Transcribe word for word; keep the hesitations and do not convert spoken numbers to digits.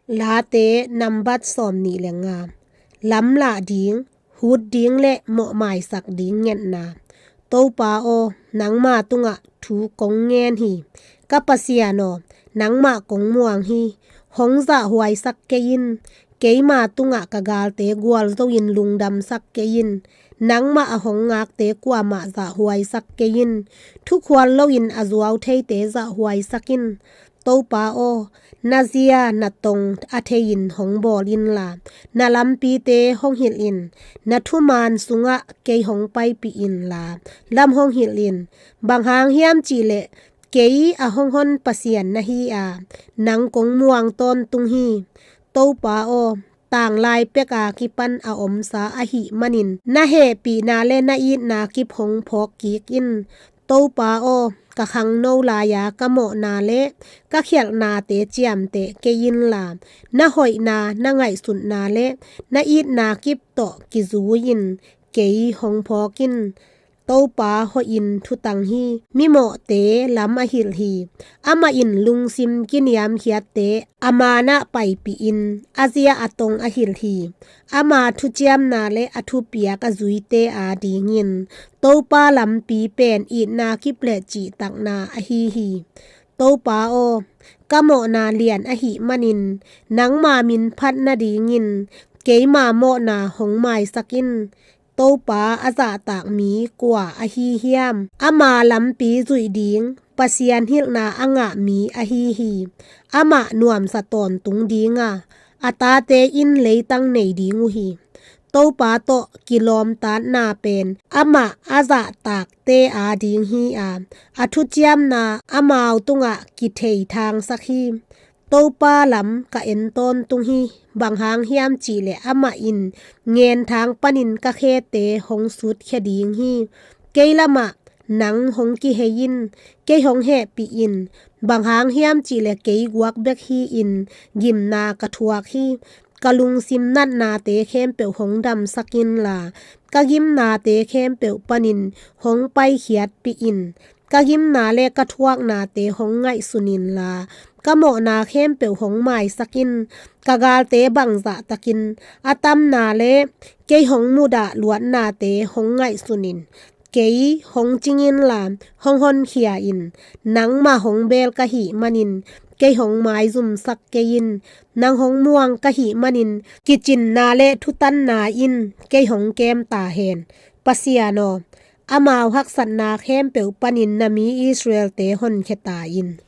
Late nambat sawm nih le nga. Lamlah ding, hut ding le mawhmaisak ding ngetna. Topa aw, nangma tungah thu kong ngen hi. Ka Pasian aw, nangmah kong muang hi. Hong zahhuaisak kei in. Keima tungah ka galte gualzo in lungdamsak kei in. Nangmah a hong ngakte kuamah zahhuaisak kei in. Thukhual loin a zuau theite zahhuaisak in. Topa aw, na zia na tong a thei-in hong bawl inla, na lampite hong hilh in. Na thuman sungah kei hong paipih inla, lam hong hilh in. Bang hang hiam cihleh kei a hong hon Pasian na hi a, nang kong muang tawntung hi. Topa aw, tanglai peka kipan a omsa ahih manin na hehpihna le na itna kip hong phawk kik in. Topa aw, ka khangno lai-a ka mawhna le ka khialhnate ciamteh kei inla, na hoihna, na ngaihsutna le na itna kip tawh kizui-in kei hong phawk in. Topa hoihin thutang hi. Mimawhte lam a hilh hi. Amah in lungsim kiniamkhiatte a manah paipihin a zia a tong a hilh hi. Ama thuciamna le a thupiak a zuite adingin Topa lampi pen itna kip le cihtakna ahi hi. Topa aw, ka mawhna lian ahih manin nangma min phat nadingin keima mawhna hong maisak in. Topa a zahtak mi kua ahi hiam? Ama lampi zuih ding Pasian hilhna a ngah mi ahi hi. Amah nuamsa tawntung dinga, a tate in leitang nei ding uh hi. Topa tawh kilawmtatna pen amah a zahtakte ading hi a, a thuciamna amau tungah kithei thangsak hi. Topa lam ka en tawntung hi. Bang hang hiam cihleh amah in ngenthang panin ka khete hong sutkhia ding hi. Kei lamah nang hong kihei in. Kei hong hehpih in. Bang hang hiam cihleh kei guak bek hi-in gimna ka thuak hi. Ka lungsim natnate khempeuh hong damsak inla, ka gimnate khempeuh panin hong paikhiatpih in. Ka gimna le ka thuaknate hong ngaihsun inla, ka mawhna khempeuh hong maisak in. Ka galte bangzah takin a tamna le kei hong mudah luatnate hong ngaihsun in. Kei hong cing inla, hong honkhia in. Nangmah hong beel ka hih manin kei hong maizumsak kei in. Nang hong muang ka hih manin kicinna le thutanna in kei hong kem ta hen. Pasian aw, amau haksatna khempeuh panin na mi Israel-te honkhia ta in.